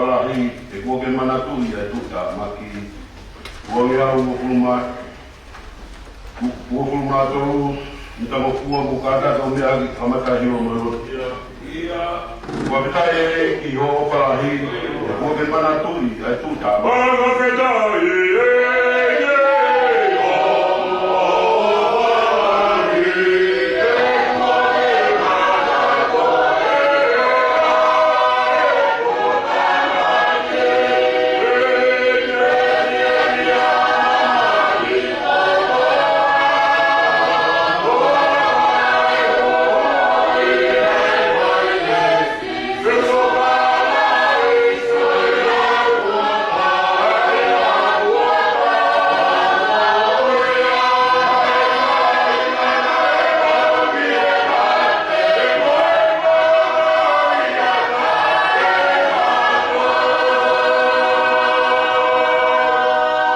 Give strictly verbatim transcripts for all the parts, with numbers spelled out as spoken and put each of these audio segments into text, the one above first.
Lahi, ʻe kuo ke manatuʻi ʻa e tuʻutāmaki. Ua ngeau uofulu mā, uofulu mā tolu, mita mo fua mo kata tau meʻa ki kamata hio mo lo. Fakafetaʻi ʻEiki hoʻo ʻofa lahi, ʻe kuo ke manatuʻi ʻa e tuʻutāmaki. Fakafetaʻi ʻEiki hoʻo ʻofa lahi.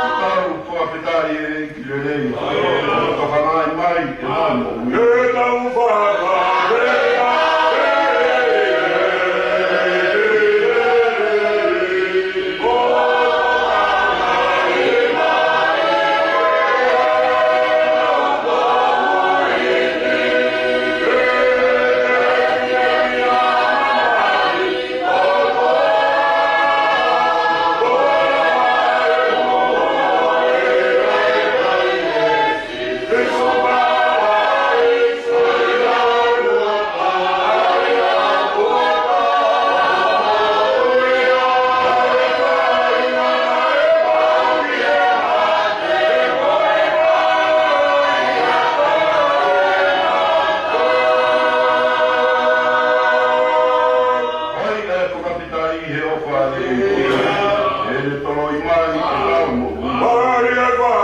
Fakafetaʻi ʻEiki lelei. Tokanga mai ʻe namo. ʻE tau fakafetaʻi. ʻOi, ʻe fakafetaʻi he ʻofa ʻa e ʻEiki, ʻene toloi mai ʻetau moʻui.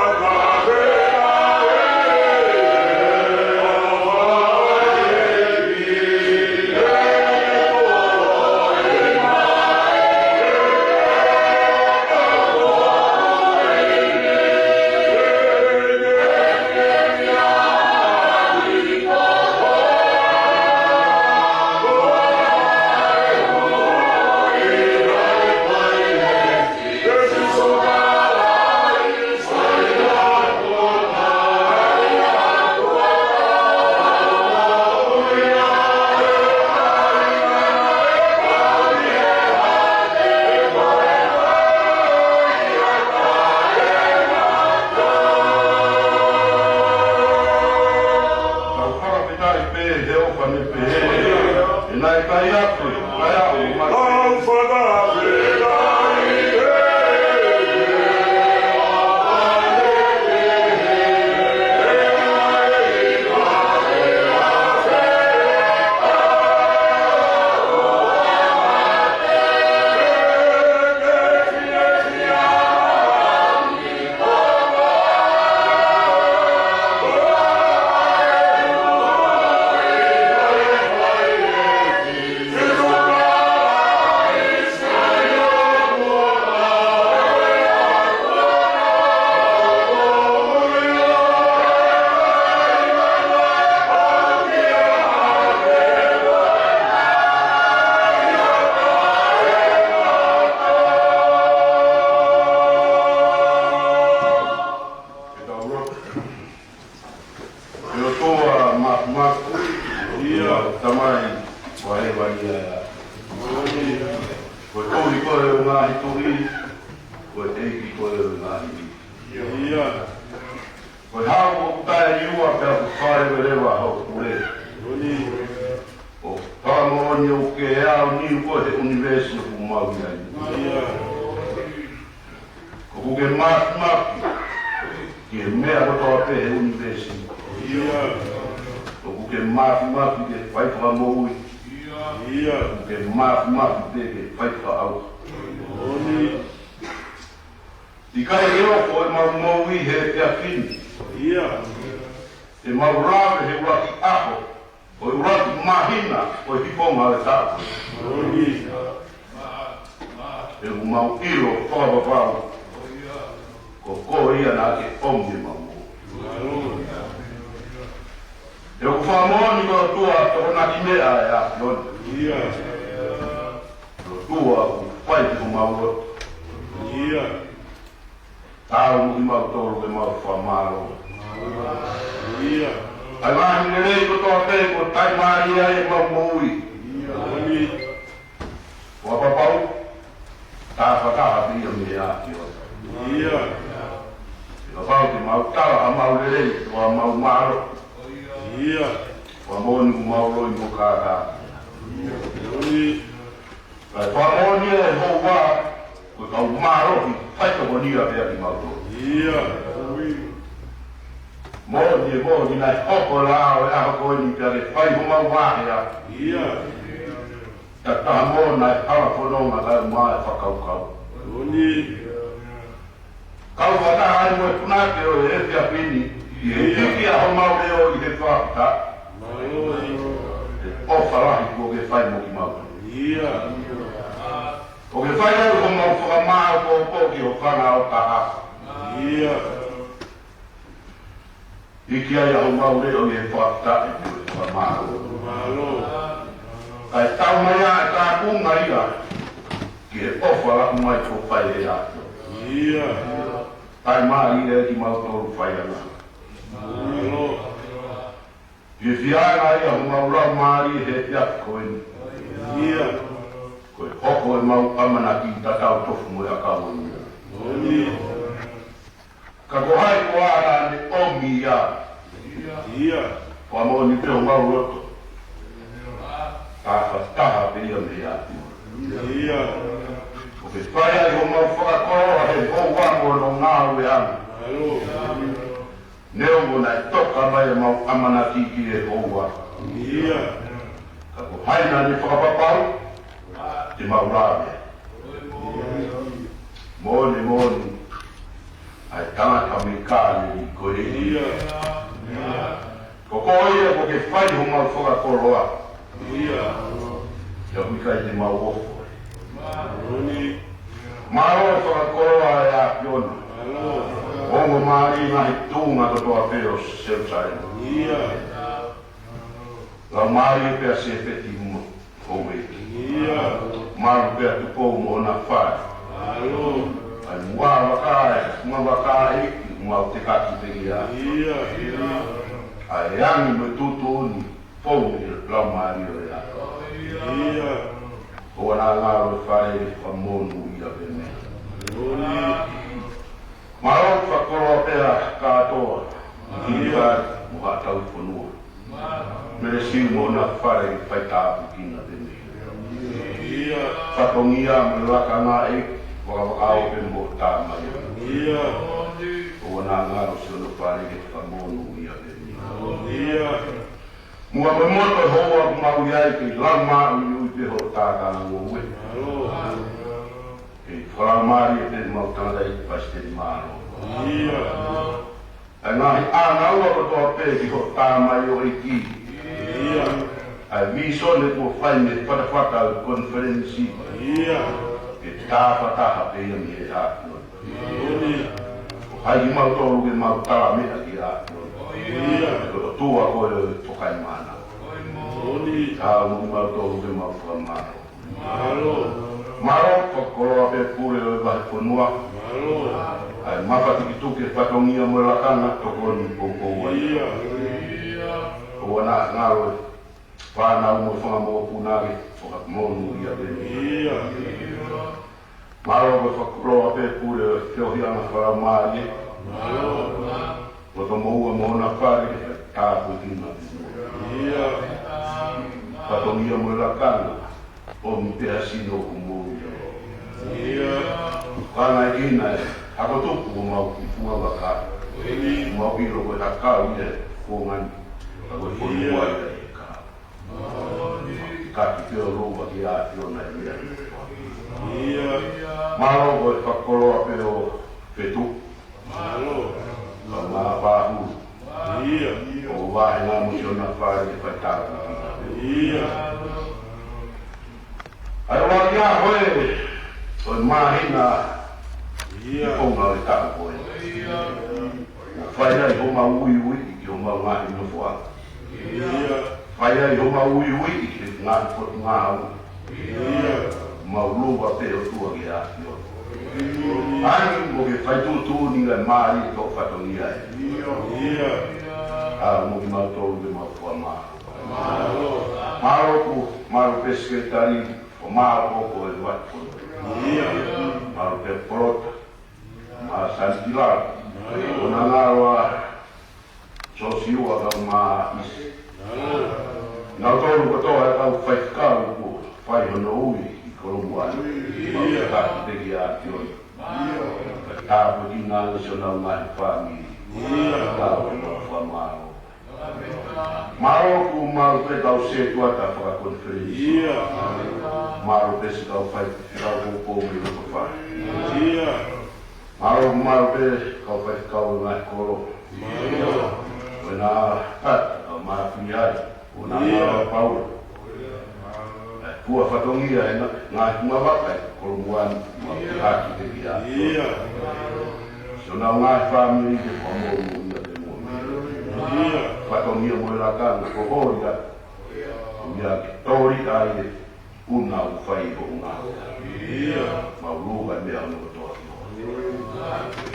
Tau fakafetaʻi pē he ʻofa ne pehē, ʻe naʻe kai atu, kai au, ma- Tau fakafetaʻi pē. Ke tau lotu. ʻE ʻOtua Māfimafi, ʻIo. Tamai, ʻoku ʻi he vani ʻa e ʻAlo. Ko e Tuʻi koe ʻo e ngaahi tuʻi, ko e ʻEiki koe ʻo e ngaahi ʻeiki. ʻIo. Ko e Hau ʻoku taʻeliua pea ʻoku faleveleva hoʻo pule. ʻOku fakamoʻoni ʻoku ke ʻaoniu koe he ʻunivēsi ʻoku mau ʻi ai. ʻIo. ʻOku ke māfimafi ki he meʻa kotoa pē he ʻunivēsi. ʻIo. ʻOku ke māfimafi ki he fai fakamoʻui. ʻIo. ʻOku ke māfimafi pē ki he fai fakaʻauha. ʻIkai ke hoko ʻemau moʻui he efiafi ni. ʻIo. ʻEmau lave he ʻuluaki ʻaho ʻo e ʻuluaki māhina ʻo e hikonga ʻo e taʻu. He ʻoku mau ʻilo fakavavau ko koe ia naʻa ke ʻomi ʻemau moʻui. He ʻoku fakamoʻoni ko e ʻOtua tokonaki meʻa ʻa e ʻAfiona. Ko e ʻOtua ʻoku fai ki homau loto. ʻIo. Tau mo kimautolu ke mau fakamālō. ʻIo. ʻA e ngaahi lelei kotoa pē kuo taʻimālie ai ʻemau moʻui. ʻIo. Fakapapau, tafataha pē ia mei he ʻAfiona. ʻIo. Fakapapau ke mau tala ʻa mau lelei, ʻo mau mālō. ʻIo. Fakamoʻoni ʻoku mau loi mo kākā. ʻIo. Kae fakamoʻoni ʻe Sihova, ko e kau mālohi, faitokonia pē ʻa kimautolu. ʻIo. Moʻoni, moʻoni naʻe hoko e lao ʻo e ʻaho ko eni pea ke fai homau vāhea. ʻIo. Ka taha mo naʻe hala fononga kae ʻumaʻā e fakakaukau. Moʻoni. Kau fakataha ai mo e punake ʻo e efiafi ni, ʻi he ʻEiki ʻa homau leʻo ʻi he fakataha. Mālō. ʻOfa lahi kuo ke fai mo kimautolu. ʻIo. ʻO ke fai ai homau fakamāʻopoʻopo ki ho fanga ʻo taha. ʻIo. Hiki ai ʻa homau leʻo ʻi he fakataha ʻi he fakamālō. Mālō. Kae tau mai ʻa e kāpui mai ia ki he ʻofa lahi mai ko fai ʻe ʻAfiona. ʻIo. Taʻimālie ai kimautolu faiʻanga. Mālō. Fiefia ai homau laumālie he efiafi ko eni. ʻIo. Ko e hoko ʻemau ʻamanaki tatau tofu mo e ʻakau ʻo e moʻui. Moʻoni. Ka ko hai koā naʻa ne ʻomi ia? ʻIo. Fakamoʻoni pē homau loto. Tafataha pē ia mei he ʻAfiona. ʻIo. ʻO ke fai ai homau fakakoloa he houa mo hono ngāueʻanga. Mālō. Neongo naʻe toka mai ʻemau ʻamanaki ki he houa. ʻIo. Ka ko hai naʻa ne fakapapau, te mau lave. Moʻoni, moʻoni. ʻA e tangata mei Kāleli ko eni. ʻIo. Ko koe ia ʻoku ke fai homau fakakoloa. ʻIo. Pea ʻoku ʻikai te mau ofo. Moʻoni. Mālō e fakakoloa ʻa e ʻAfiona. Mālō. Ongo mālie ngaahi tuʻunga kotoa pē ʻo Selusalema. ʻIo. Laumālie pē ʻa Sēpeti mo Houʻeiki. ʻIo. Malu pē ʻa Tupou mo hona fale. Mālō. ʻA e muʻa vaka ē, muʻa vaka ē, ʻoku mau tekaki pē ia. ʻIo. ʻA e angi mo e tuʻutuʻuni, fou ʻi he laumālie ʻo e ʻAfiona. ʻIo. ʻOua naʻa ngalo e fale, fakamonūʻia pē mei ai. Moʻoni. Mālō e fakakoloa pē ʻa Kātoa. ʻIo. Kilisimasi mo Haʻataufonua. Mele Siu mo hona fale, faitāpuekina pē mei ai. ʻIo. Fatongia mo e lakanga ē, vakavakaope mo Tamaiono. ʻIo. ʻOua naʻa ngalo siʻono fale, fakamonūʻia pē mei ai. ʻIo. Muʻa mo e moto ʻo e houa ʻoku mau ʻi ai, kei lau maʻu ui pē hoʻo tākanga ngoue. Mālō. Kei fakalaumālie pē ʻemau tangataʻeiki palesiteni mālō. ʻIo. ʻA e ngaahi ʻānaua kotoa pē ki hoʻo tamaioʻeiki. ʻIo. ʻA e vīsone kuo fai mei he fatafata ʻo e konifelenisi. ʻIo. Ke tafataha pē ia mei he ʻAfiona. Moʻoni. Ko hai kimautolu ke mau tala meʻa ki he ʻAfiona. ʻIo. Ko e ʻOtua koe ʻo e tokaimaʻananga. Moʻoni. Tau mo kimautolu ke mau fakamālō. Mālō. Mālō, fakakoloa pē pule ʻo e vahefonua. Mālō. ʻA e mafatukituki e fatongia mo e lakanga, tokoni poupou ai. ʻIo. ʻOua naʻa ngalo e fānau mo e fanga mokopuna, ke fakamonūʻia pē mei ai. ʻIo. Mālō ko e fakakoloa pē pule ʻo e feohiʻanga fakalaumālie. Mālō. Lotomoua mo hona fale, ke faitāpuekina pē mei ai. ʻIo. Fatongia mo e lakanga, ʻomi pē ha sino ʻoku moʻui. ʻIo. Fanga ʻi hena e hako tupu ʻo mau kiʻi funga vaka. ʻIo. Mau ʻilo ko e ʻakau ia ʻo e fonua ni. Ka ko e fonua ia ʻo e kau. Ka ki te o lou ʻa ki he ʻAfiona ʻi he meʻa. ʻIo. Mālō ko e fakakoloa pē ʻo Fetuʻu. Mālō. Ka mā pāhu. ʻIo. ʻO vahe ngā mo siʻona fale, ke faitāpuekina. ʻIo. ʻA e ʻuluaki ʻaho ē ʻo e māhina. ʻIo. ʻI he konga ʻo e taʻu ko ē. ʻO fai ai homau uiuiʻi ki homau ngaahi nofoʻanga. ʻIo. Fai ai homau uiuiʻi ki he ngaahi potungāue. ʻIo. Mau lova pē ʻOtua ke ʻafio. Angi mo ke fai tuʻutuʻuni ʻa e mali ʻo e fatongia ē. ʻA, mo kimautolu ke mau fua mā. Mālō ʻoku, mālō pē Sekelitali, ʻo mālō ʻoku ʻi he vahe. Mālō pē Polota, mo Sanitila, ʻo nangalo ʻa Sosiua kae ʻumaʻā ʻIsi. Nautolu kotoa ʻa e kau faifekau kuo fai hono ui ʻi Kolomuʻa ni. Mau ke taki pē ki ʻAfiona. Ka tāpuekina ange siʻonau ngaahi fāmili. Ka mau fua mā. Mālō ʻoku, mālō pē kau sētuata fakakonifelenisi. Mālō pē siʻi kau faifekau ʻoku poupou mei loto fale. Mālō ʻoku, mālō pē kau faifekau ʻo e ngaahi kolo. Ko ena ʻa Tata, ʻa Mafiai, ʻo nangalo ʻa Paula. ʻA e fua fatongia ʻi he ngaahi ngaahi vaka ʻi Kolomuʻa ni, mau ke taki pē ki ʻAfiona. Siʻonau ngaahi fāmili ke fakamoʻui ʻa e moʻui. Fatongia mo e lakanga, ko holi ʻa, ʻo ia ke toli ʻa e ʻuhinga ʻoku fai hoʻo ngāue. Mau lova ʻi he meʻa ʻoku nau toa.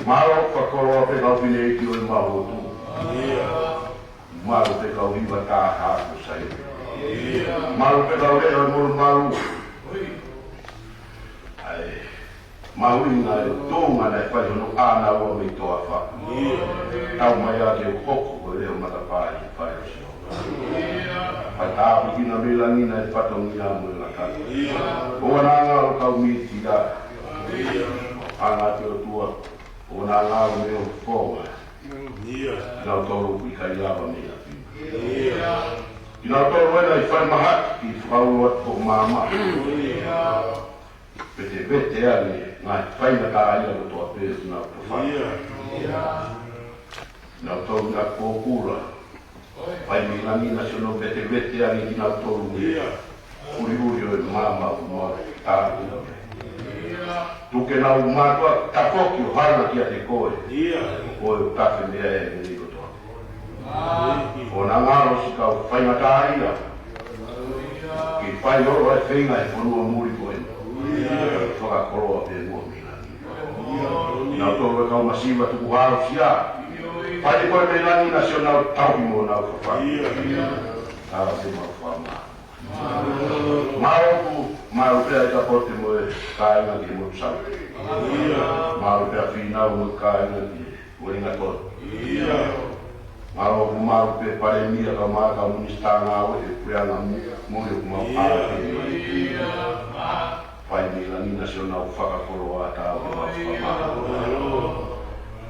Mālō fakakoloa pē kau fineʻeiki ʻo e maʻu lotu. Mālō pē kau hiva taha ʻo Saione. Mālō pē kau leʻo ʻo e molumalu. ʻA e mahuʻinga ʻo e tuʻunga naʻe fai hono ʻānaua mei he toafa. Tau mai ā ke u hoko ko e leʻo matapā ʻi he fale ʻo Sihova. Fai tāpuekina mei langi ʻa e fatongia mo e lakanga. ʻOua naʻa ngalo kau mītia. Hanga atu ʻOtua, ʻoua naʻa ngalo mei ho fofonga. Kinautolu ʻoku ʻikai lava mei ʻapi. Kinautolu ʻoku ʻikai fai mahaki ke fakaulo atu hoʻo maama. Vetevete ange ngaahi faingataʻaʻia kotoa pē ʻoku nau tofa. Naʻa tau na pōpula. Fai mei langi naʻa siʻono vetevete ange kinautolu. ʻUliʻuli ʻo e maama ʻoku mau tāpuni. Tuku ke nau mātuʻaki tafoki ʻo hanga kiate koe. Ko koe ʻoku tafe mei ai ʻa e meʻa kotoa. ʻOua naʻa ngalo siʻi kau faingataʻaʻia. Ke fai holo ʻa e feinga ʻi he fonua muli ko eni. Fakakoloa pē muʻa mei langi. Naʻa tau kau masiva tuku hausia. Fai koe mei langi naʻa siʻonau tauhi mo ʻenau fafanga. Ka ke mau fua mā. Mālō ʻoku, mālō pē ʻa e Tapote mo e kāinga ki he motu sau. Mālō pē ʻa Fīnau mo e kāinga ki he Uelingatoni. Mālō ʻoku, mālō pē Palēmia kae ʻumaʻā kau minisitā ngāue ʻi he puleʻanga muli ʻoku mau ʻalu pē mai. Fai mei langi naʻa siʻonau fakakoloa, tau ke mau fua mā.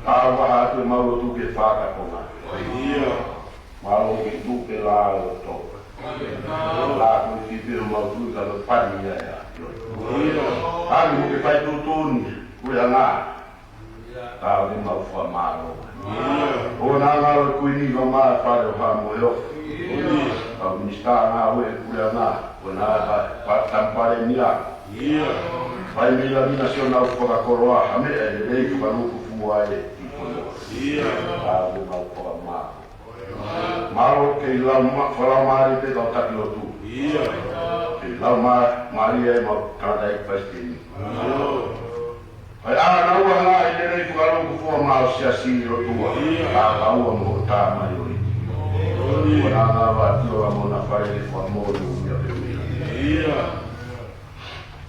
Tau vaha atu ʻemau lotu ki he fakakonga. Mālō ki he tuʻu pē lā ʻo Tonga. Lā ko e kiʻi pē ʻo mau tui ka mau pani ia ʻa e ʻAfiona. Angi mo ke fai tuʻutuʻuni, puleʻanga. Tau ke mau fua mā. ʻOua naʻa ngalo e Kuini kae ʻumaʻā e Fale ʻo Haʻa Moheofo. Kau minisitā ngāue ʻi he puleʻanga, ʻoua naʻa ngalo e Palēmia. Fai mei langi naʻa siʻonau fakakoloa, ha meʻa ʻe lelei fakalūkufua ai e kiʻi fonua. Tau ke mau fua mā. Mālō ke lau ma-, fakalaumālie pē kau taki lotu. Ke lau ma-, mālie ʻemau tangataʻeiki palesiteni. Kae ʻanaua ngaahi lelei fakalūkufua maʻa ho siasi ʻOtua. Ka kaua mo hoʻo tamaioʻeiki. ʻOua naʻa ngalo ʻa Tiola mo hona fale ke fakamoʻoni ia pē mei.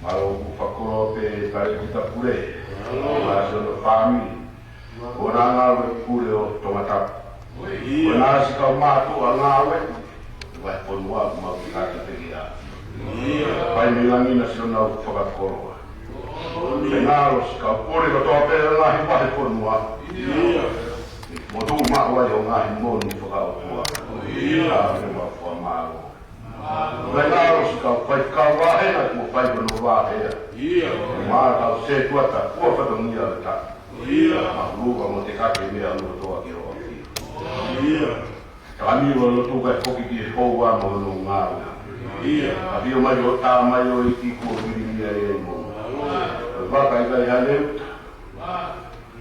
Mālō ʻoku, fakakoloa pē Talēkita Pule. Mālō siʻono fāmili. ʻOua naʻa ngalo e Pule ʻo Tongatapu. ʻOua naʻa siʻi kau mātuʻa ngāue. Vahefonua ʻoku mau ke taki pē ki ai. Fai mei langi naʻa siʻonau fakakoloa. Ke ngalo siʻi kau pule kotoa pē ʻa e ngaahi vahefonua. Mo tuʻu maʻu ai hoʻo ngaahi monū fakaʻotua. Ka ke mau fua mā. Kae ngalo siʻi kau faifekau vāhenga kuo fai hono vāhea. Mo e kau sētuata, fua fatongia ʻo e taki. Mau lova mo tekaki e meʻa ʻoku nau toa ki hoʻo ʻAfio. Ka mau lotu kae foki ki he houa mo hono ngāue. ʻAfio mai hoʻo tamaioʻeiki kuo vilingia ʻi he moʻunga. Ko e vaka ʻikai ha leuta.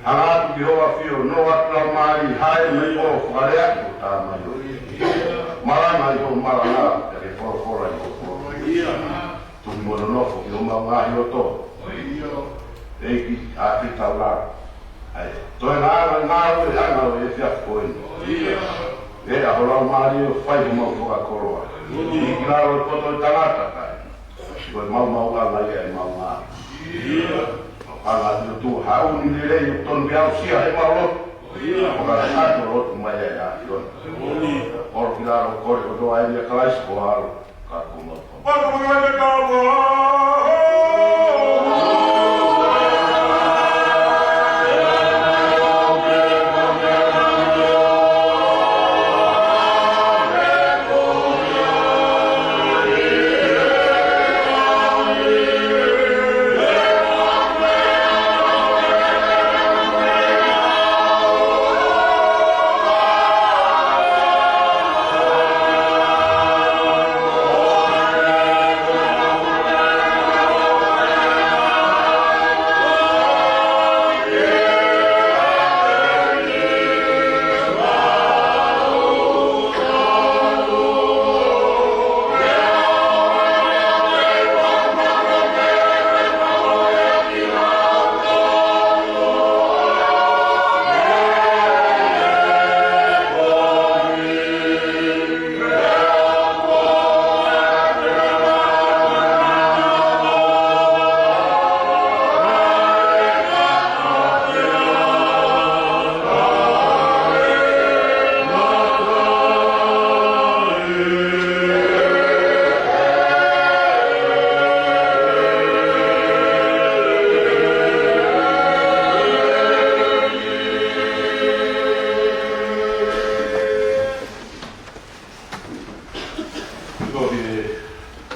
Hanga atu ki hoʻo ʻAfio, noa atu lau mali, hae mai ʻo fakalea ki hoʻo tamaioʻeiki. Malanga ʻi hoʻo malanga, pea ke folofola ʻi hoʻo folofola. Tuku mo nonofo ki homau ngaahi loto. ʻEiki ʻa e fetaulaki. ʻA e toenga ʻa e ngāue ʻa e ngāue ʻi he efiafi ko eni. ʻEiki ʻa ho Laumālie ʻo fai homau fakakoloa. ʻI lalo ʻo e poto ʻo e tangata kai. Ko e maumauʻanga ia ʻemau ngāue. Mau hanga atu ʻOtua, haʻu ni lelei ʻo tonu ke aʻusia ʻemau loto. Mau hanga atu ʻo lotu mai ai ʻa e ʻAfiona. Kolo ki lalo, kole ʻo toa eni ʻa Kalaisi ko ho ʻAlo. Ka ko mau. Ko e lau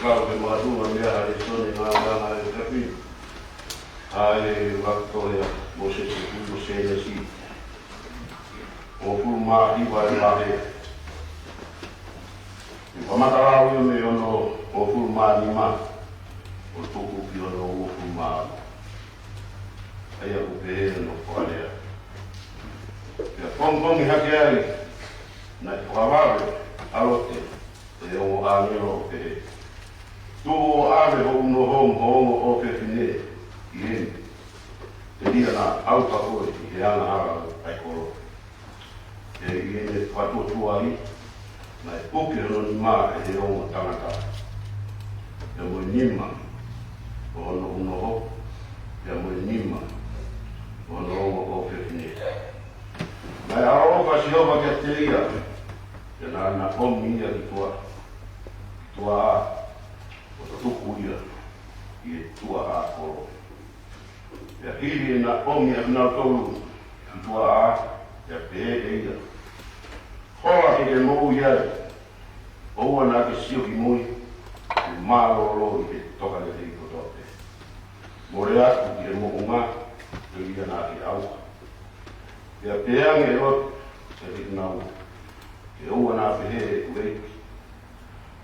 ʻa e makatuʻunga mei he lēsoni Ngāue ʻa e Ngaahi ʻApi. ʻA e vakai ko ia Mōsese, Mōsese Sēnesi. Hongofulu mā hiva ʻa e vahe. ʻOku kamata lau ia mei hono hongofulu mā nima ʻo tuku ki hono hongofulu mā ono. ʻA ia ʻoku pehē hono fakalea. Pea pongipongi hake ai, naʻe fakavave ʻa Lote ʻe he ongo ʻāngelo ʻo pehē, Tuʻu ʻo ʻave hoʻo unoho mo ho ongo ʻofefine ʻi heni, telia naʻa ʻauha koe ʻi he angahala ʻa e kolo. Pea ʻi heʻene fakatuotuai, naʻe puke hono nima ʻe he ongo tangata, pea mo e nima ʻo hono unoho, pea mo e nima ʻo hono ongo ʻofefine. Naʻe ʻaloʻofa ʻa Sihova kiate ia, pea naʻa na ʻomi ia ki tuʻa, ki tuʻa ʻā, ʻo tuku ia ʻi he tuʻa ʻā kolo. Pea hili ʻena ʻomi ʻa kinautolu ki tuʻa ʻā, pea pehē ʻe ia, Hola ke ke moʻui ai, ʻoua naʻa ke sio ki mui, ke mālōlō ʻi he tokalelei kotoa pē. Mole atu ki he moʻunga, telia naʻa ke ʻauha. Pea pehē ange ʻe Lote kiate kinaua, Ke ʻoua naʻa pehē, ʻeku ʻEiki.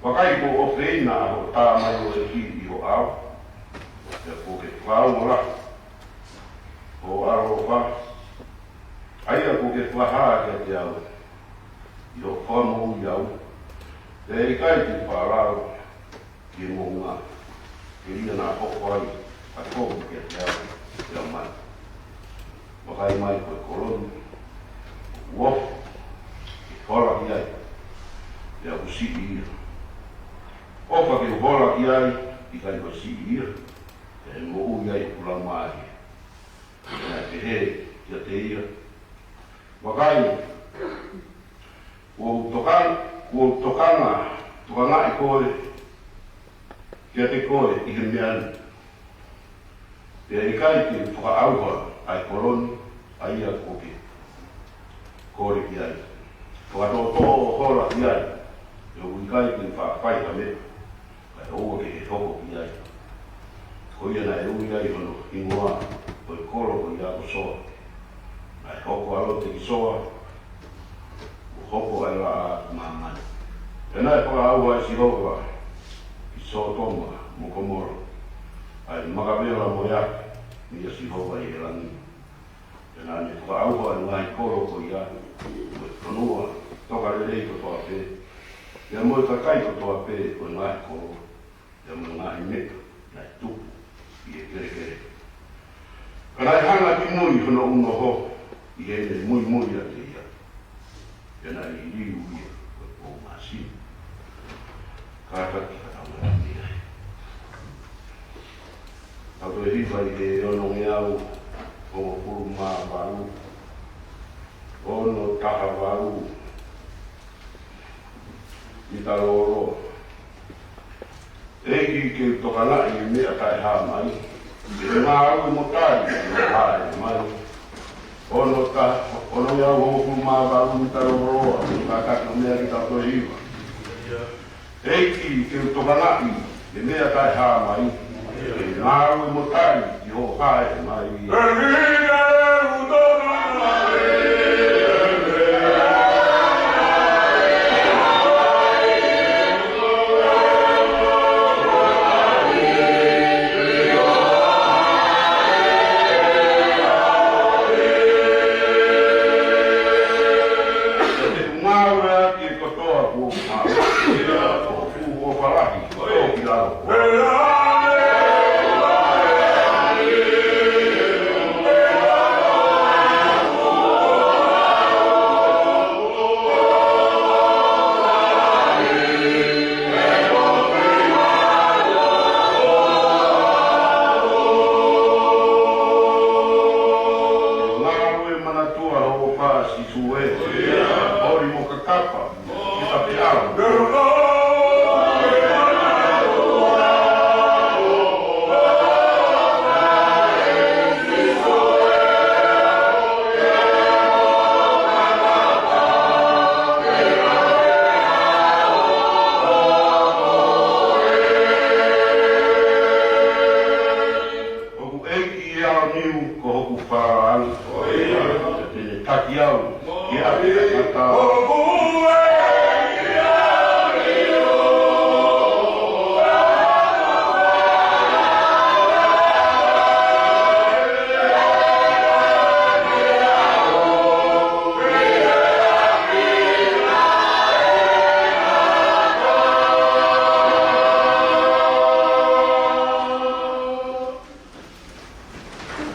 Vakai, kuo ʻofeina ʻa hoʻo tamaioʻeiki ʻi ho ʻao, pea kuo ke fakaongo lahi hoʻo ʻaloʻofa, ʻa ia kuo ke fakahā kiate au, ʻi hoʻo fakamoʻui au, pea ʻikai te u faʻa lava ki he moʻunga, telia naʻa hoko ai ha kovi kiate au, pea mai. Vakai mai, ko e kolo ni ʻoku ofo ke hola ki ai, pea ʻoku siʻi ia. ʻOfa ke u hola ki ai, ʻikai ko e siʻi ia, pea ʻe moʻui ai hoku laumālie. Pea naʻe pehē kiate ia, Vakai, kuo u toka-, kuo u tokanga, tokangaʻi koe, kiate koe ʻi he meʻa ni. Pea ʻikai te u fakaʻauha ʻa e kolo ni, ʻa ia kuo ke kole ki ai. Fakatoʻotoʻo hola ki ai, he ʻoku ʻikai te u faʻa fai ha meʻa kae ʻoua ke ke hoko ki ai. Ko ia naʻe ui ai hono hingoa ʻo e kolo ko ia ko Soa. Naʻe hoko ʻa Lote ki Soa, ʻo hoko ai ʻa e laʻā ʻi māmani. Pea naʻe fakaʻauha ʻe Sihova ʻi Sōtoma mo Komola ʻa e makavela mo e ʻapi meia Sihova ʻi he langi. Pea naʻa ne fakaʻauha ʻa e ngaahi kolo ko ia, mo e fonua tokalelei kotoa pē, pea mo e kakai kotoa pē ʻo e ngaahi kolo, pea mo e ngaahi meʻa Naʻe tupu ʻi he kelekele. Ka naʻe hanga kimui hono ʻunoho ʻi heʻene muimui ʻiate ia. Pea naʻe liliu ia ko e pou māsini. Kātaki ka tau ʻalu ki ai. Tau toe hiva ʻi he onongeau hongofulu mā valu. Ono taha valu. Mita lōloa. ʻEiki, ke u tokanga ʻi he meʻa taʻehāmai, ke ngāue mo tali ʻi hoʻo hāʻele mai. Ono ta, onongeau hongofulu mā valu, mita lōloa, kātaki ʻo meʻa ki tau toe hiva. ʻEiki, ke u tokanga ʻi he meʻa taʻehāmai, ke ngāue mo tali ʻi hoʻo hāʻele mai. Ngāue ʻaki e kotoa kuo u ngāue, ʻo fuʻu ʻofa lahi ʻo ki lalo. Ngāue manatua hoʻo ʻofa, Sīsū ē, ʻoli mo kakapa ki tapeʻau. ʻOku ʻEiki ʻa e niu ko hoku fālangi. Te ne taki au ki he ʻapi ʻo e tangata.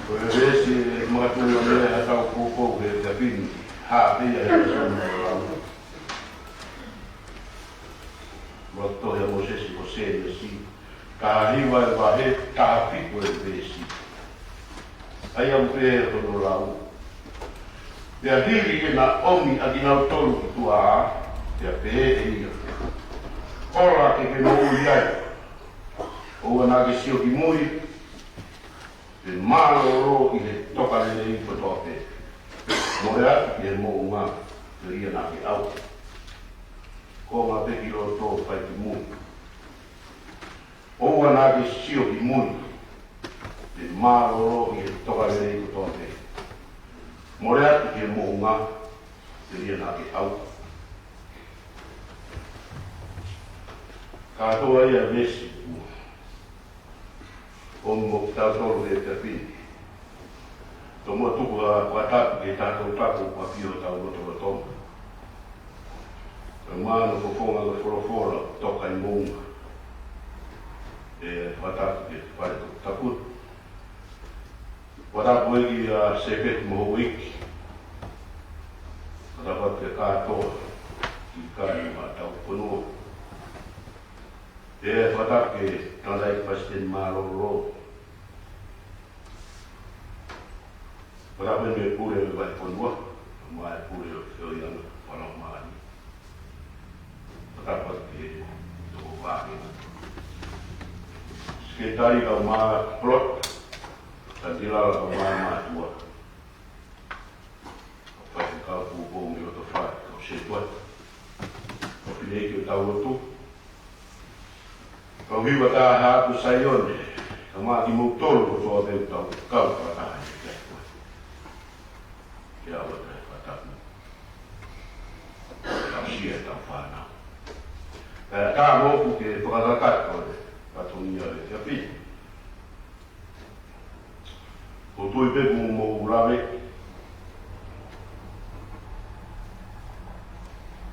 Ko e veesi ʻe makatuʻunga mei ai haʻatau poupou he efiafi ni, hā pē ia he veesi ʻo e lau. Loto ʻia Mōsese ko Sēnesi, taha hiva e vahe, taha fitu e veesi. ʻA ia ʻoku pehē hono lau. Pea hili ke na ʻomi ʻa kinautolu ki tuʻa, pea pehē ʻe ia, Kola ke ke moʻui ai. ʻOua naʻa ke sio ki mui, pe mālōlō ʻi he tokalelei kotoa pē. Mole atu ki he moʻunga, telia naʻa ke ʻauha. Konga pē ki loto, fai ki mui. ʻOua naʻa ke sio ki mui, pe mālōlō ʻi he tokalelei kotoa pē. Mole atu ki he moʻunga, telia naʻa ke ʻauha. Kātoa ia veesi ʻoku ʻomi mo kitautolu he efiafi ni. Tomuʻa tuku ha fakatapu ki he tangata tapu ʻoku ʻafio ʻi hotau lotolotonga. Ko e mano fofonga ko e folofola toka ʻi moʻunga. ʻE fakatapu ki he fale toputapu. Fakatapu ʻEiki ʻa Sēpeti mo Houʻeiki. Fakatapu ki he kātoa, ki he kāinga ʻo hotau fonua. ʻE fakatapu ki he tangataʻeiki palesiteni mālōlō. Fakatapu mo e pule ʻo e vahefonua, mo e pule ʻo e feohiʻanga, fānau māʻoniʻoni. Fakatapu ki he toko fānau. Sekelitali kae ʻumaʻā Polota, Kanisela kae ʻumaʻā Mātuʻa. Faifekau poupou mei loto fale, kau sētuata. Kau fineʻeiki ʻo e tau lotu. Kau hiva taha ʻa Saione, kae ʻumaʻā kimoutolu kotoa pē ʻoku tau kau fakataha ʻi he ʻaho ko eni. Ke ʻoua te tau fakatapu. Tau sio ʻetau fānau. Pea ka moʻoku ke fakakakato e fatongia ʻo e efiafi ni. ʻOku ou tui pē kuo mou lave.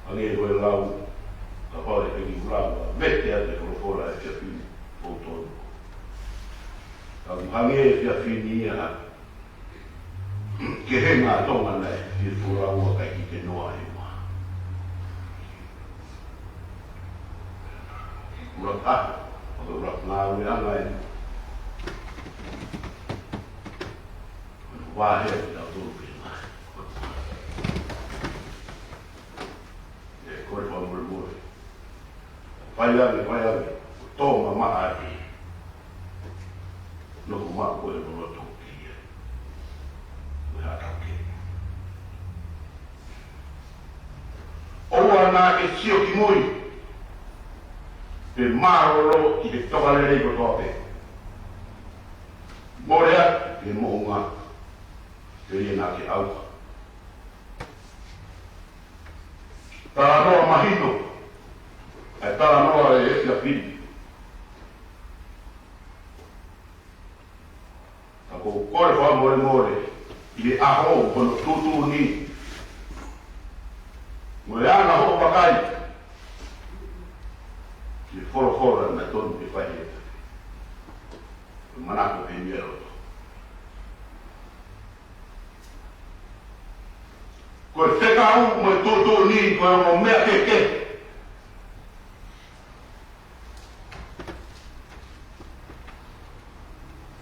Hangē ko e lau, kapau ʻe ʻikai ke u lau, ʻa e vete ʻa e folofola ʻo e efiafi ni, ʻoku ou tonu. Efiafi ni ia, ke henga Tonga naʻe fie folau ʻa e kakai ki he noa ʻi muʻa. ʻUluaki ʻaho ʻo e ʻuluaki ngāueʻanga eni. Vahe ʻa kitautolu pē mai. ʻE kole fakamolemole. Fai ange, fai ange, ʻo tō mamaʻa ʻi. Nofo maʻu ko e loloto ki ai. Mo e haʻatau ke. ʻOua naʻa ke sio ki mui. Pe mālōlō ki he tokalelei kotoa pē. Mole atu ki he moʻunga. Pea ʻi ai naʻa ke ʻauha. Talanoa mahino. ʻA e talanoa ʻo e efiafi ni. Ka ʻoku ou kole fakamolemole ʻi he ʻaho hono tuʻutuʻuni. Mo e anga hoʻo vakai ki he folofola naʻe tonu ke fai ʻe he efiafi. Ko e manako pē ia ʻo e loto. Ko e fekau mo e tuʻutuʻuni ko e ongo meʻa kehekehe.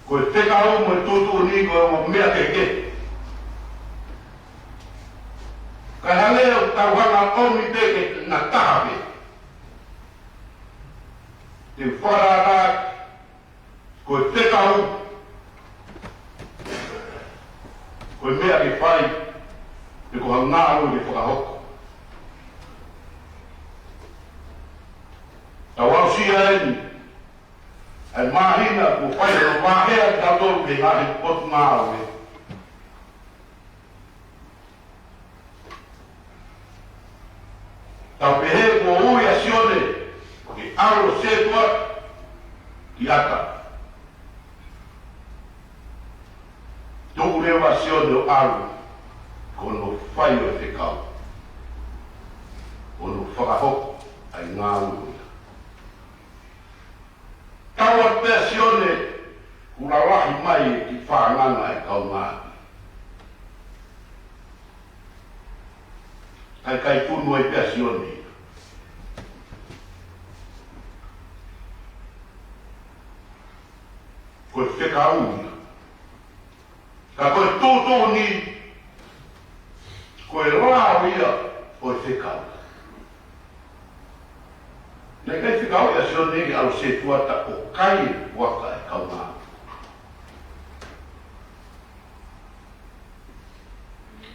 Ko e fekau mo e tuʻutuʻuni ko e ongo meʻa kehekehe. Ka hale ʻo tau hanga ʻomi pē ke na taha pē. Te u fakalakalaka Ko e fekau, ko e meʻa ke fai, pe ko ha ngāue ke fakahoko. Tau aʻusia eni, ʻa e māhina kuo fai hono vaheʻi kitautolu mei he ngaahi potungāue. Tau pehē kuo ui ʻa Sione ke ʻalu ʻo sētuata ki ʻAta. Tuku leva ʻa Sione ʻo ʻalu, ko hono fai ʻo e fekau, ko hono fakahoko ʻa e ngāue ko ia. Tau atu pē ʻa Sione, kuo lalahi mai e kiʻi fānganga ʻa e kaungāʻapi. Kae kai tunu ai pē ʻa Sione. Ko e fekau ia. Ka ko e tuʻutuʻuni, ko e lao ia ʻo e fekau. Naʻe ʻikai fekau ʻa Sione ke ʻalu ʻo sētuata ʻo kai e puaka ʻa e kaungāʻapi.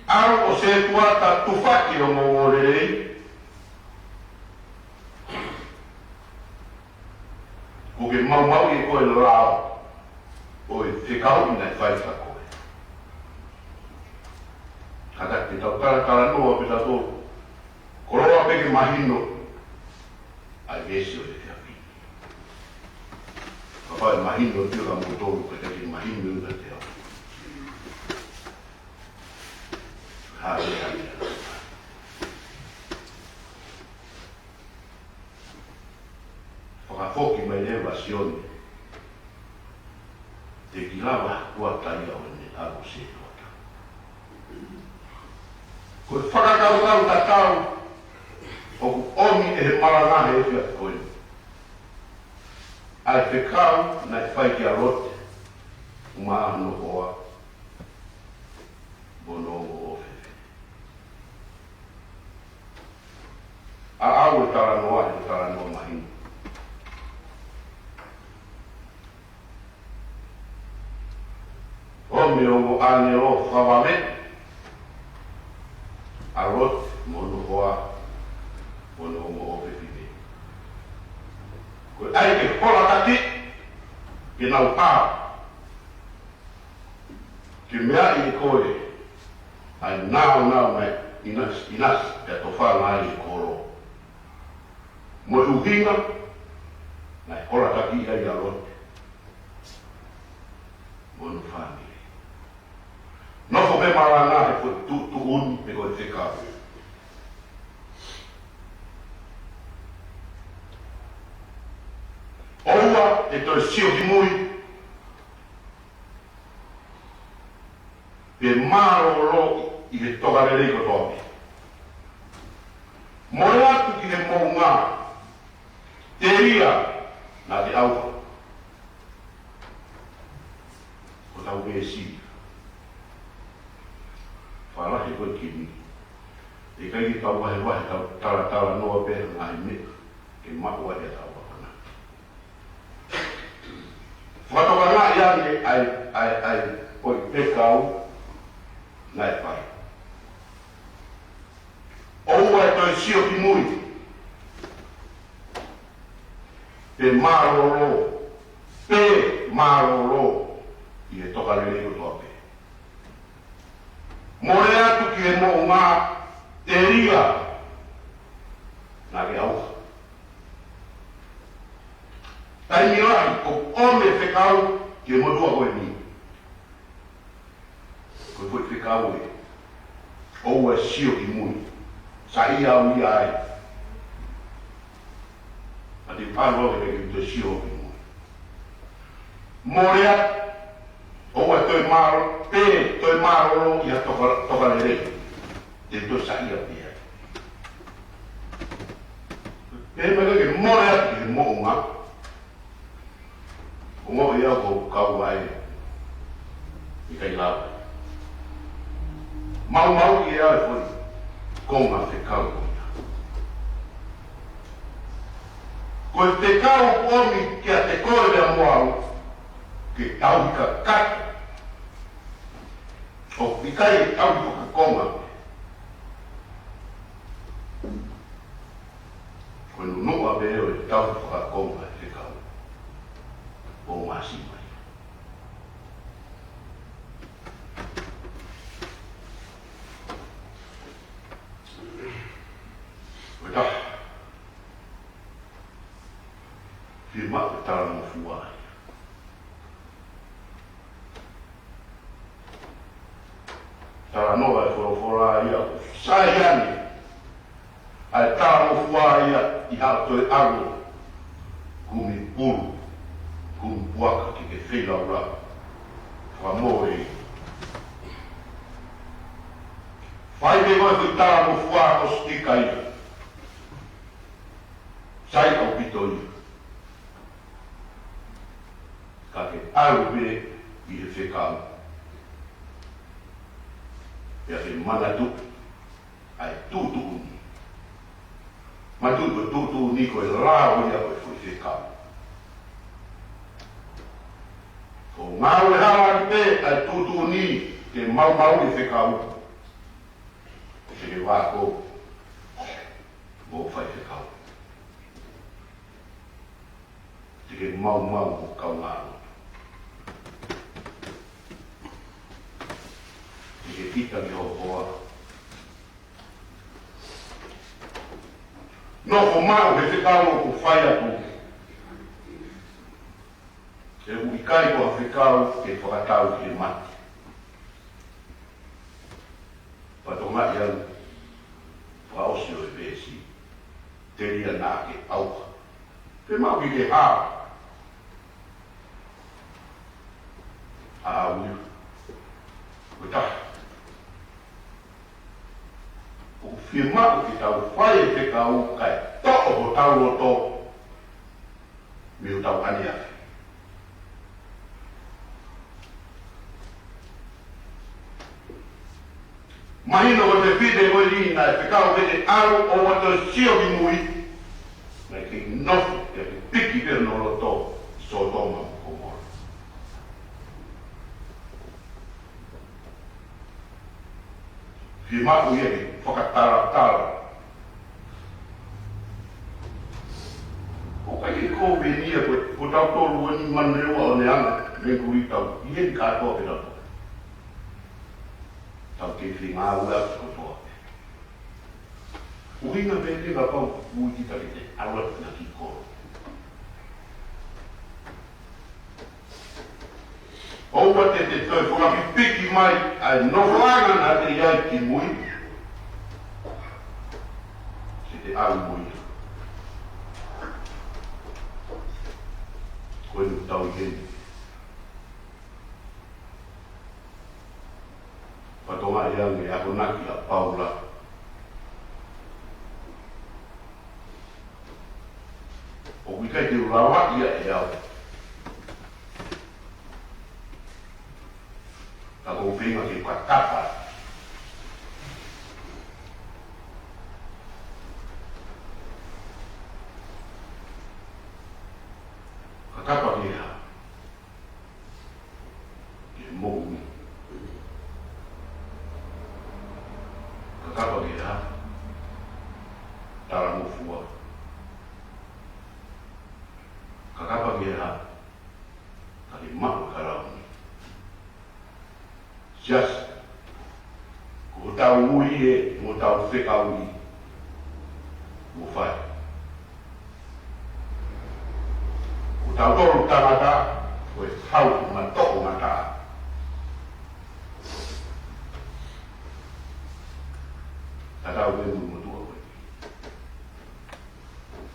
ʻAlu ʻo sētuata tufaki ʻo mo lelei. Kuo ke maumauʻi ʻe koe e lao ʻo e fekau naʻe fai kia koe. Kātaki te tau talatalanoa pē tautolu. Koloa pē ke mahino ʻa e veesi ʻo e efiafi ni. Kapau ʻe mahino ʻe kimoutolu, ka ʻikai ke mahino ia kiate au. Haleluia. Fakafoki mai leva ʻa Sione. Teʻeki lava ha kuata ia ʻo ne ʻalu ʻo sētuata. Ko e fakakaukau tatau ʻoku ʻomi ʻe he malanga he efiafi ko eni. ʻA e fekau naʻe fai kia Lote, mo hono hoa, mo hono ongo ʻofefine. ʻA ʻau e talanoa, he talanoa mahino. ʻOmi e ongo ʻāngelo fakavave ʻa Lote mo hono hoa mo hono ongo ʻofefine. Ko e ʻai ke hola taki ke nau hao. Ke meaʻi ʻe koe ʻa e nāunau naʻe ʻinasi, ʻinasi pea tofanga ai e kolo. Mo e ʻuhinga naʻe hola taki ai ʻa Lote mo hono fāmili. Nofo pē malanga he ko e tuʻutuʻuni pe ko e fekau. ʻOua ʻe toe sio ki mui. Pe mālōlō ʻi he tokalelei kotoa pē. Mole atu ki he moʻunga, telia naʻa ke ʻauha. Ko ʻetau veesi. Fakalahi ko ē ki ni. ʻIkai ke tau vahevahe, tau talatalanoa pē he ngaahi meʻa ke maʻu ai ʻetau akonaki. Fakatokangaʻi ange ʻa e, ʻa e, ʻa e foʻi fekau naʻe fai. ʻOua ʻe toe sio ki mui. Pe mālōlō, pe mālōlō ʻi he tokalelei kotoa pē. Mole atu ki he moʻunga, telia naʻa ke ʻauha. Taimi lahi ʻoku ʻomi e fekau ki he motuʻa ko eni. Ko e foʻi fekau ē. ʻOua ʻe sio ki mui. Saiʻia au ia ai. Pea te u ʻalu au he ʻikai ke u toe sio ki mui. Mole atu, ʻoua toe mālō, pe toe mālōlō ʻi ha toka, tokalelei. Te u toe saiʻia pē ai. Pea ʻikai ke mole atu ki he moʻunga. Ongoʻi au ko e kau ai. ʻIkai lava. Maumauʻi ʻe au e foʻi konga fekau ko ia. Ko e fekau ʻoku ʻomi kiate koe pea mo au ke tauhi kakato. ʻOku ʻikai ke tauhi fakakonga. Ko e nunuʻa pē ʻo e tauhi fakakonga e fekau. ʻO māsima ia. Ko e taha. Fiemaʻu ke talangofua ia. Talanoa e folofola ia ʻoku sai ange ʻa e talangofua ia ʻi haʻo toe ʻalu ʻo kumi pulu, kumi puaka ke ke feilaulau. Fakamoʻoni. Fai pē koe e talangofua ko e sitika ia. Sai ʻaupito ia. Ka ke ʻalu pē ʻi he fekau. Pea ke manatuʻi ʻa e tuʻutuʻuni. Manatuʻi ko e tuʻutuʻuni ko e lao ia ʻo e foʻi fekau. ʻOku ngāue hala pē ʻa e tuʻutuʻuni ke maumauʻi e fekau. Ke ke vako mo fai fekau. Te ke maumau mo kaungā lotu. Te ke ʻita ki ho hoa. Nofo maʻu he fekau ʻoku fai atu. He ʻoku ʻikai ko ha fekau ke fakatau ki he mate. Fakatokangaʻi ange, fakaʻosi ʻo e veesi. Telia naʻa ke ʻauha. Ke maʻu ki he hā. ʻA au ia. Ko e taha. ʻOku fiemaʻu ke tau fai e fekau kae toʻo hotau loto mei hotau ʻaneafi. Mahino ko e tefito ko eni naʻe fekau ke te ʻalu ʻoua toe sio ki mui. Naʻe kei nofo, pea ke piki pē hono loto, Sōtoma mo Komola. Fiemaʻu ia ke fakatalatala. ʻOku ʻikai ke kovenia ko, ko tautolu eni manuleva ʻo ne anga, me kuri tau, ʻi heni kātoa pē tautolu. Tau kei fengāueʻaki kotoa pē. ʻUhinga pē ke kapau ui kita ke te ʻalu atu ki he kiʻi kolo. ʻOua te te toe fakapipiki mai ʻa e nofoʻanga naʻa te ʻi ai ki mui. Ke te ʻalu mo ia. Ko eni ʻoku tau ʻi heni. Hangē ko e akonaki ʻa Paula. ʻOku ʻikai te u lava ia ʻe au. Ka ʻoku ou feinga ke u kakapa. Kakapa ki he hā? Ki he moʻui. Kakapa ki he hā? Talangofua. Kakapa ki he hā? Ka ke maʻu e kalauni. Siasi, ko hotau ui ē, mo hotau fekauʻi, mo fai. Ko tautolu tangata, ko e hau matoʻomataʻa. Tatau pē mo e motuʻa ko ē.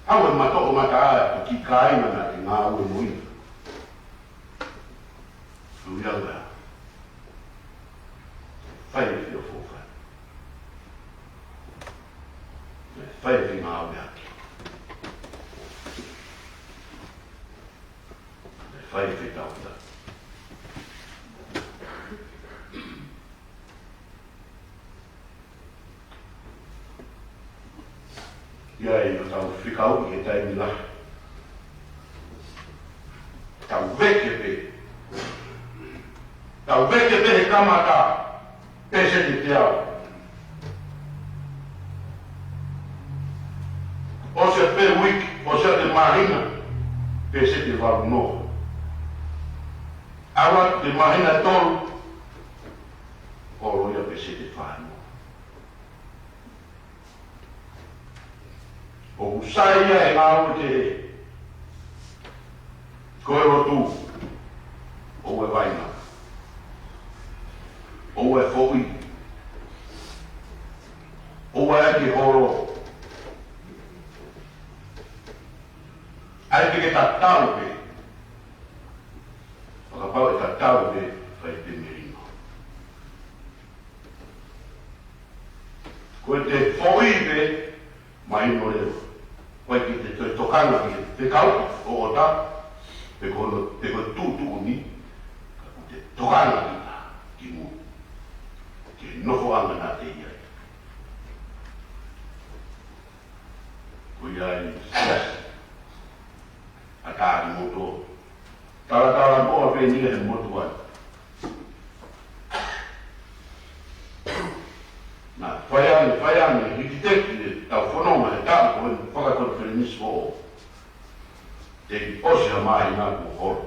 Hau ē matoʻomataʻa, ko e kiʻi kāinga naʻe ngāue mo ia. Tui au ē. Fai e feʻofoʻofani. Fai e fengāueʻaki. Fai e fetaulaki. ʻI ai ʻetau fekauʻi he taimi lahi. Tau veke pē. Tau veke pē he kamata, peseti teau. ʻOsi pē uike, ʻosi pē māhina, peseti valu noa. ʻAlu atu ki he māhina ʻe tolu, holo ia peseti fā noa. ʻOku sai ia he ngāue kehe. Ko e lotu, ʻoua ʻe vaina. ʻOua ʻe foʻi. ʻOua ʻe ʻai ke holo. ʻAi pē ke tatau pē. Fakapapau ʻe tatau pē, fai pē melino. Ko e te foʻi pē, mahino leva. ʻOku ʻikai ke te toe tokanga ki he fekau ʻo ʻota, pe ko hono, pe ko e tuʻutuʻuni, ka ʻoku te tokanga ki, ki mui. Ki he nofoʻanga naʻa te ʻi ai. Ko ia ai, siasi. ʻA Talimoto. Talatalamoa pē ʻeni he motuʻa. Naʻe fai ange, fai ange, hikiteki ʻetau fononga he taʻu ko eni fakakonifelenisi foʻou. Teʻeki ʻosi ha māhina kuo holo.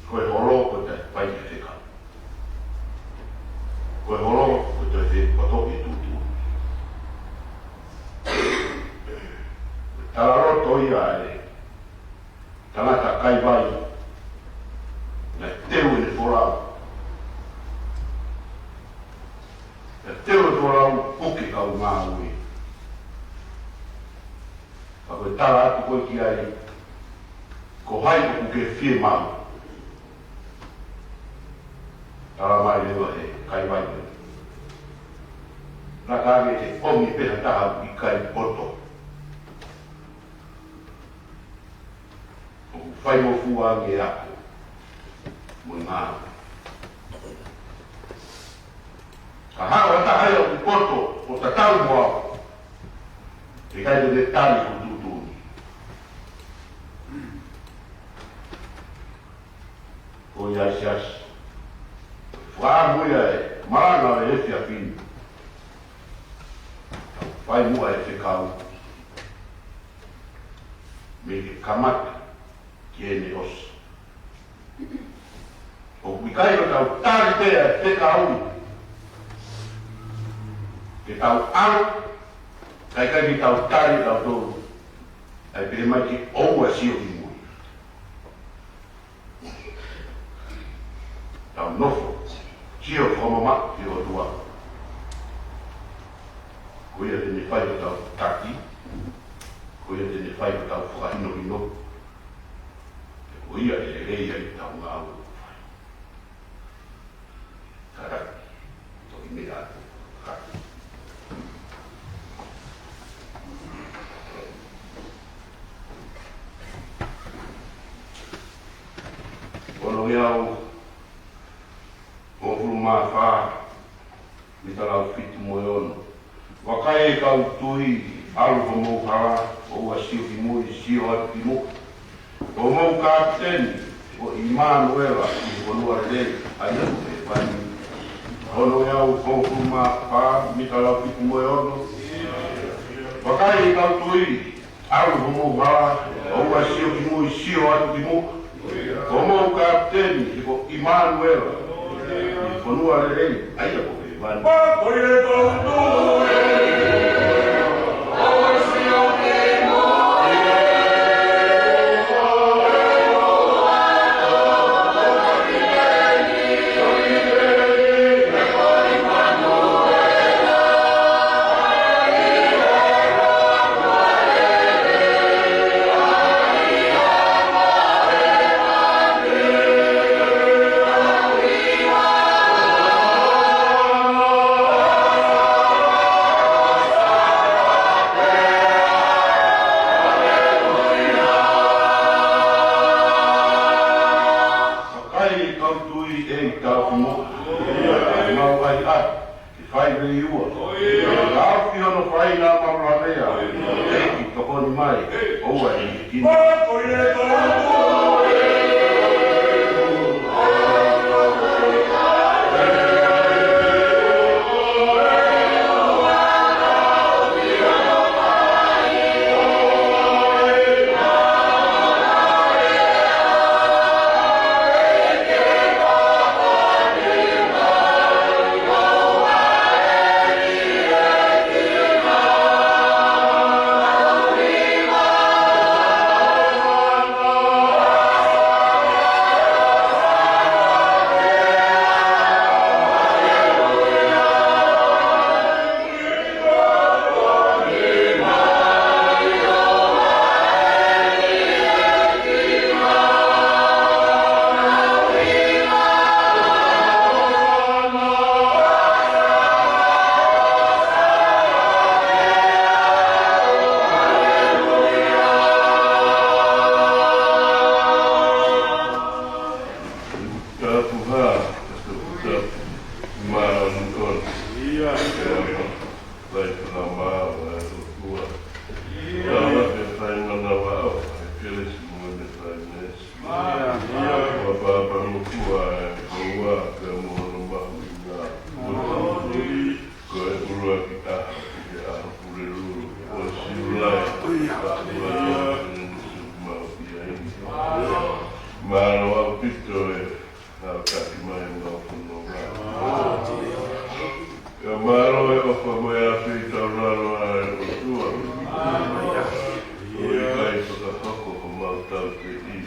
Ko e holo, ko e taʻe fai e fekau. Ko e holo, ko e taʻe fai e poto e tuʻutuʻuni. Talaloto ia ʻa e tangata kaivai, naʻe teu ʻene folau. Naʻe teu e folau, puke kau ngāue. Ka ko e tala atu ko ē ki ai, ko hai ʻoku ke fiemaʻu? Tala mai leva he kaivai ko ē, laka ange ke ʻomi pē ha taha ʻoku ʻikai poto. ʻOku faingofua ange e ako mo e ngāue. Ka haʻu ha taha ia ʻoku poto ʻo tatau mo au, ʻe ʻikai te ne tali hoku tuʻutuʻuni. Ko ia ai, siasi, fakaʻamu ia e malanga ʻo e efiafi ni. Fai muʻa e fekau mei he kamata ki heʻene ʻosi. ʻOku ʻikai ke tau tali pē ʻa e fekau ke tau ʻalu, ka ʻikai ke tau tali ʻe tautolu ʻa e pehē mai ke ʻoua sio ki mui. Tau nofo, sio fakamamaʻu ki he ʻOtua. Ko ia te ne fai hotau taki, ko ia te ne fai hotau fakahinohino, pea ko ia ʻe lelei ai ʻetau ngāue ʻoku fai. Hono ʻaho hongofulu mā fā, mita laui fitu mo e ono. Vakai, ʻe kau tui, ʻalu homou hala, ʻoua ʻe sio ki mui, sio atu ki muʻa. Ko homou kapiteni ko ʻImanuela, ʻi he fonua lelei, ʻa ia ko hēvani. Hono ʻaho hongofulu mā fā, mita laui fitu mo e ono. Vakai, ʻe kau tui, ʻalu homou hala, ʻoua ʻe sio ki mui, sio atu ki muʻa. Ko homou kapiteni ko ʻImanuela, ʻi he fonua lelei, ʻa ia ko hēvani. Vakai, ʻe kau tui, ʻe tau ki muʻa. ʻE mau ʻai atu ki he fai veʻe ua. Ka ʻoku ʻi hono fai naʻa mau lavea, ʻEiki, tokoni mai, ʻoua ʻe hiki. Tapu ha, tapu, mālō ʻaupito. Ia. Vai tuna mā, vai ʻOtua. Ia. Tau ke fai manavaʻo, ʻa e kelesi mo e meʻa fai meesi. Ia. Ua papa mo kua, ʻe kua, pea mo hono mahuʻinga. Mo hono tui, ko e ʻuluaki ʻaho, ki he ʻaho Pulelulu, ʻo Siulai. Ia. Ua papa mo kua, ʻe Sīsū mau ia ini. Mālō ʻaupito e ʻa e taki mai ʻa e ngāue fononga. ʻIo mālō e ʻofa mo e ʻafio ʻi taulalo ʻa e ʻOtua. ʻOku ʻikai fakahoko homau tauteʻi.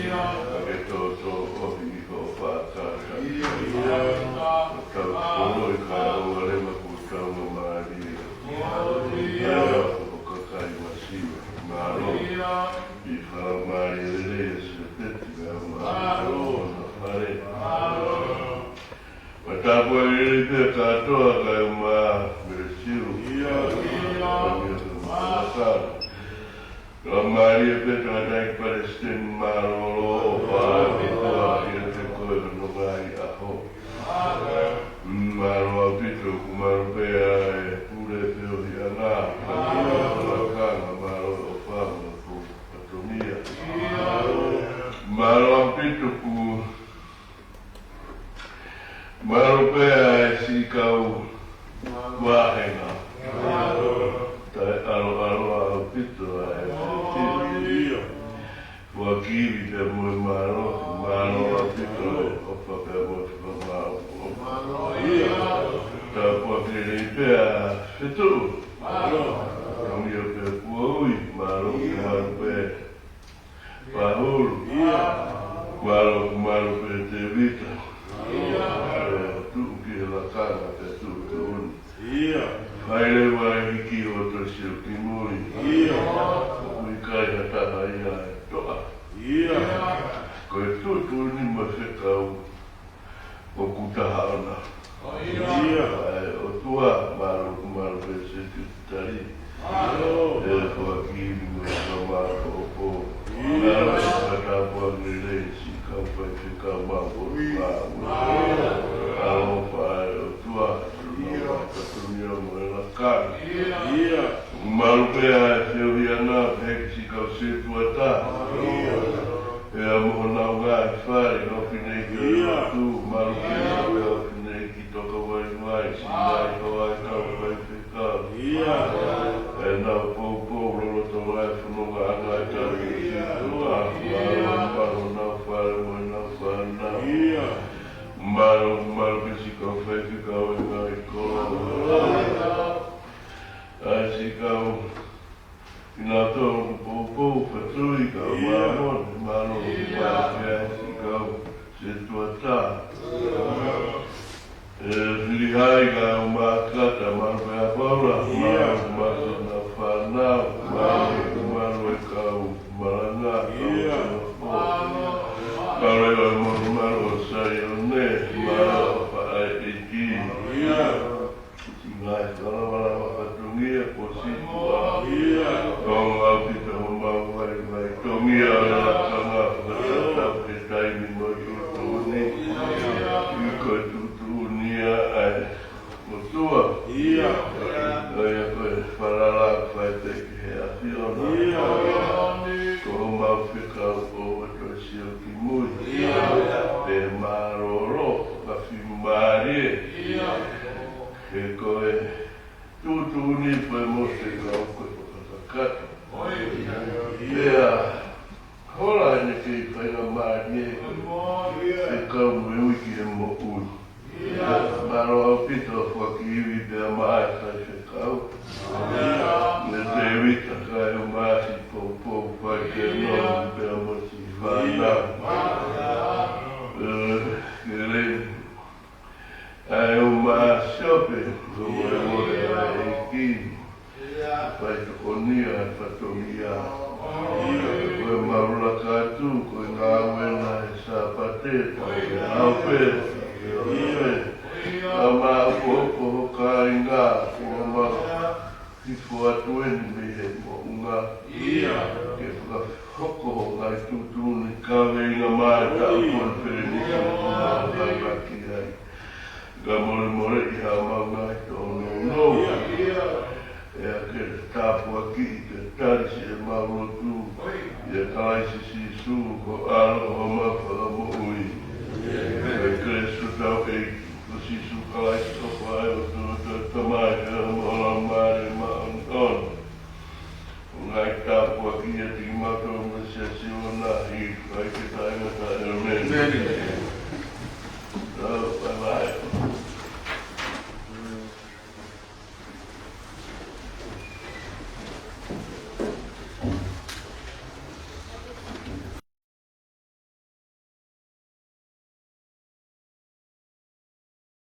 Ka ke tōtōʻohi ʻi hoʻo fakatātā. ʻO tau toloi kae ʻoua leva kuo tau mālie. Kae ʻoua ko e kakai masiva. Mālō. ʻI he faingamālie lelei ʻa Sēpeti, pea mālō ʻa e fale. Mālō. Pea tāpuaki lelei pē kātoa kae ʻumaʻā Melesiu. Ia. Pea mo e mālō. Faingamālie pē tangataʻeiki palesiteni mālōlō ʻofa ʻa e ʻOtua ʻiate koe ʻi hono ngaahi ʻaho. Mālō ʻaupito, ʻoku mālō pē ʻa e pule feohiʻanga, pea mo e lakanga, mālō e ʻofa mo e fatongia. Mālō ʻaupito kuo mālō pē ʻa e siʻi kau vāhenga. Taʻeʻaloʻalo ʻaupito ʻa e fefine. Ua kivi pea mo e mālō, mālō ʻaupito e ʻofa pea mo e fakamāʻopoʻopo. Tāpuaki lelei pē ʻa Fetuʻu. Tongio pē Puaui, mālō, mālō pē Pahulu. Mālō, mālō pē Tēvita. Pea tuʻu ki he lakanga pea tuʻutuʻuni. Ia. Fai leva e hiki ʻo tosi ʻo kimui. Ia. ʻOku ʻikai ha taha ia ʻe toʻa. Ia. Ko e tuʻutuʻuni mo e fekau ʻoku taha ʻona. Ia. ʻE ʻOtua, mālō, mālō pē Sekelitali. Mālō. ʻE Foaki mo e fakamāʻopoʻopo. Ia. Mālō e fakatapu ange lelei siʻi kau faifekau. ʻE Lihai, kae ʻumaʻā Kata, malu pē ʻa Paula, malu, malu ʻa e fānau, malu, malu e kau malanga, kau malanga. Malu e malu, malu ʻo Saione, malu ʻa e ʻEiki. Ngaahi kalavala ʻa e fatongia, ko Sīsū ʻa. Ko e ʻaupito homau vaivai, tongia ʻo e lakanga, fakatatau ki he taimi mo e tuʻutuʻuni. ʻI ko e tuʻutuʻuni ʻa e ʻOtua. ʻIo. ʻA ia ko e falala fai pē ki he ʻAfiona. Ko homau fekau, ʻoua toe sio ki mui. Pe mālōlō, fakafiemālie. He ko e tuʻutuʻuni pē mo e fekau ko e fakakakato. Pea hola ʻene kei faingamālie, fekau mo e ui ki he moʻui. Mālō ʻaupito, foaki ivi pea maʻa e faifekau. Mo Tēvita, kae ʻumaʻā siʻi poupou fai ke nau pea mo siʻi fānau. ʻE, ke lei. ʻA e uma Siope, ko e molemole ʻa e ʻEiki. Fai tokonia, fatongia. Ko e maulaka atu, ko e ngāue ʻa e Sāpate, tau ke ʻalu pē, tau ke ʻalu pē. ʻA ma popo ho kāinga, ko ma hifo atu eni mei he moʻunga. Ke fakahoko ho ngaahi tuʻutuʻuni kaveinga mai taʻu konifelenisi ʻoku mau hanga ki ai. Ka molemole ʻi haʻamau ngaahi tōnounou. ʻE ʻa ke tāpuakiʻi ke tali siʻemau lotu. ʻIa Kalaisi Sīsū, ko e ʻAlo ʻo homau Fakamoʻui. ʻIa Kalaisi ko hotau ʻEiki, ko Sīsū Kalaisi ko e ʻOtua, ko e Tamai, pea mo e Laumālie Māʻoniʻoni. ʻO ngaahi tāpuaki ʻiate kimautolu mo e siasi ʻoku na hifo ai ke taʻengata. ʻĒmeni.